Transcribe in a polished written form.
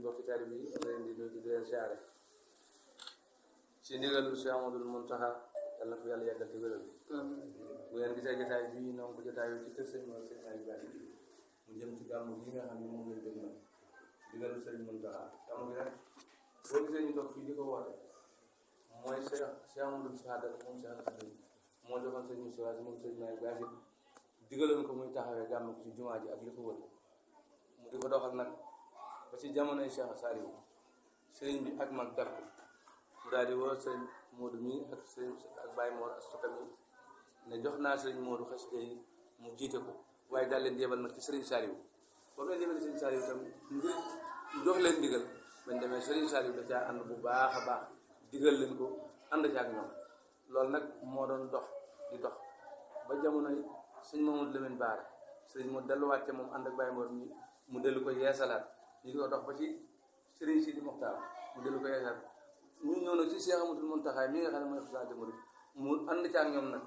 mbokki taalibe yi leen di nuyu di leen siyaare ci ndigalu Cheikh Amadou Mountakha yàlla na ko yàlla yàggal te wéral bu ngeen gisee jotaay bii noonu ko jotaay ci kër sëñ Mor Sëñ Aliou Bari mu jëm ci gàmmu gi nga xam ne moom lañ dëgg na ndigalu sëñ Mountakha gàmmu gi nag boo gisee ñu toog fii di ko woote mooy Cheikh Amadou Fadal moom Cheikh Al-Khadim moo joxoon sëñ Moussa moom sëñ Aliou Bari digaloon ko muy taxawee gàmmu ko ci jumaa ji ak li ko wër mu di ko doxal nag ba ci jamonoy Cheikh Saliou sëriñ bi ak mag dàq mu daal di woo sëriñ Modou mi ak sëriñ ak Baye Mor ak Soka mi ne jox naa sëriñ Modou xasida yi mu jiite ko waaye daal leen di yebal nag ci sëriñ Saliou ba mu leen yebal sëriñ Saliou itam ngir jox leen digal bañ demee sëriñ Saliou da caa ànd bu baax a baax digal leen ko ànd ca ak ñoom loolu nag moo doon dox di dox ba jamonoy sëñ Mamadou Lamine Bara sëriñ mu delluwaat ca moom ànd ak Baye Mor mi mu dellu ko yeesalaat ñu ko dox ba ci sëriñ Sidi Mokhtar mu dellu ko yeesalaat ñu ñëw nag ci Cheikh Amadou Mountakha mi nga xam ne mooy xalifa mu ànd ca ak ñoom nag